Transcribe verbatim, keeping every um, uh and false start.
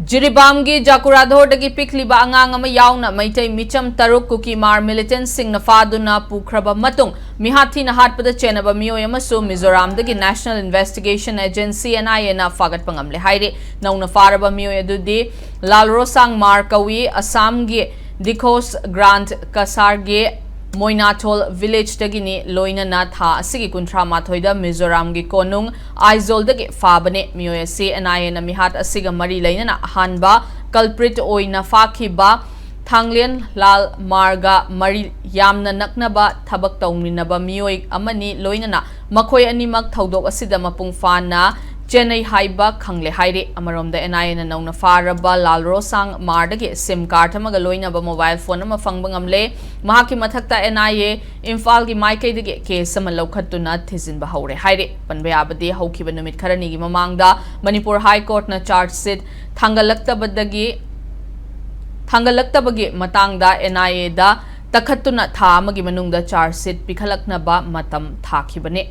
ꯖꯤꯔꯤꯕꯥꯝꯒꯤ ꯖꯥꯀꯨꯔꯥꯙꯣꯔꯗꯒꯤ ꯄꯤꯛꯂꯤꯕ ꯑꯉꯥꯡ ꯑꯃ ꯌꯥꯎꯅ ꯃꯩꯇꯩ ꯃꯤꯆꯝ ꯇꯔꯨꯛ ꯀꯨꯀꯤꯃꯥꯔ militantꯁꯤꯡꯅ ꯐꯥꯗꯨꯅ ꯄꯨꯈ꯭ꯔꯕ ꯃꯇꯨꯡ, ꯃꯤꯍꯥꯠ ꯊꯤꯅ ꯍꯥꯠꯄꯗ ꯆꯦꯟꯅꯕ ꯃꯤꯑꯣꯏ ꯑꯃꯁꯨ ꯃꯤꯖꯣꯔꯥꯝꯗꯒꯤ National Investigation Agency, NIAꯅ ꯐꯥꯒꯠꯄ ꯉꯝꯂꯦ ꯍꯥꯏꯔꯤ꯫ ꯅꯧꯅ ꯐꯥꯔꯕ ꯃꯤꯑꯣꯏ ꯑꯗꯨꯗꯤ ꯂꯥꯜꯔꯣꯁꯥꯡ ꯃꯥꯔ ꯀꯧꯏ, ꯑꯁꯥꯝꯒꯤ ꯗꯤꯈꯣꯁ ꯒ꯭ꯔꯥꯟꯠ ꯀꯁꯥꯔꯒꯤ ꯃꯣꯏꯅꯥꯊꯣꯜ villageꯗꯒꯤꯅꯤ꯫ ꯂꯣꯏꯅꯅ ꯊꯥ ꯑꯁꯤꯒꯤ ꯀꯨꯟꯊ꯭ꯔꯥ ꯃꯥꯊꯣꯏꯗ ꯃꯤꯖꯣꯔꯥꯝꯒꯤ ꯀꯣꯅꯨꯡ ꯑꯥꯏꯖꯣꯜꯗꯒꯤ ꯐꯥꯕꯅꯤ꯫ ꯃꯤꯑꯣꯏ ꯑꯁꯤ NIAꯅ ꯃꯤꯍꯥꯠ ꯑꯁꯤꯒ ꯃꯔꯤ ꯂꯩꯅꯅ ꯑꯍꯥꯟꯕ culprit ꯑꯣꯏꯅ ꯐꯥꯈꯤꯕ ꯊꯥꯡꯂꯦꯟ ꯂꯥꯜ ꯃꯥꯔꯒ ꯃꯔꯤ ꯌꯥꯝꯅ ꯅꯛꯅꯕ ꯊꯕꯛ ꯇꯧꯃꯤꯟꯅꯕ ꯃꯤꯑꯣꯏ ꯑꯃꯅꯤ꯫ ꯂꯣꯏꯅꯅ ꯃꯈꯣꯏ ꯑꯅꯤꯃꯛ ꯊꯧꯗꯣꯛ ꯑꯁꯤꯗ ꯃꯄꯨꯡ ꯐꯥꯅ ꯆꯦꯟꯅꯩ ꯍꯥꯏꯕ ꯈꯪꯂꯦ ꯍꯥꯏꯔꯤ꯫ ꯑꯃꯔꯣꯝꯗ, NIAꯅ ꯅꯧꯅ ꯐꯥꯔꯕ ꯂꯥꯜꯔꯣꯁꯥꯡ ꯃꯥꯔꯗꯒꯤ SIM card ꯑꯃꯒ ꯂꯣꯏꯅꯕ mobile phone ꯑꯃ ꯐꯪꯕ ꯉꯝꯂꯦ꯫ ꯃꯍꯥꯛꯀꯤ ꯃꯊꯛꯇ NIA ꯏꯝꯐꯥꯜꯒꯤ ꯃꯥꯏꯀꯩꯗꯒꯤ case ꯑꯃ ꯂꯧꯈꯠꯇꯨꯅ ꯊꯤꯖꯤꯟꯕ ꯍꯧꯔꯦ ꯍꯥꯏꯔꯤ꯫ ꯄꯟꯕ ꯌꯥꯕꯗꯤ, ꯍꯧꯈꯤꯕ ꯅꯨꯃꯤꯠ ꯈꯔꯅꯤꯒꯤ ꯃꯃꯥꯡꯗ ꯃꯅꯤꯄꯨꯔ High Courtꯅ charge sheet ꯊꯥꯡꯒꯠꯂꯛꯇꯕꯗꯒꯤ, ꯊꯥꯡꯒꯠꯂꯛꯇꯕꯒꯤ ꯃꯇꯥꯡꯗ NIAꯗ ꯇꯛꯈꯠꯇꯨꯅ ꯊꯥ ꯑꯃꯒꯤ ꯃꯅꯨꯡꯗ charge sheet ꯄꯤꯈꯠꯂꯛꯅꯕ ꯃꯇꯝ ꯊꯥꯈꯤꯕꯅꯤ꯫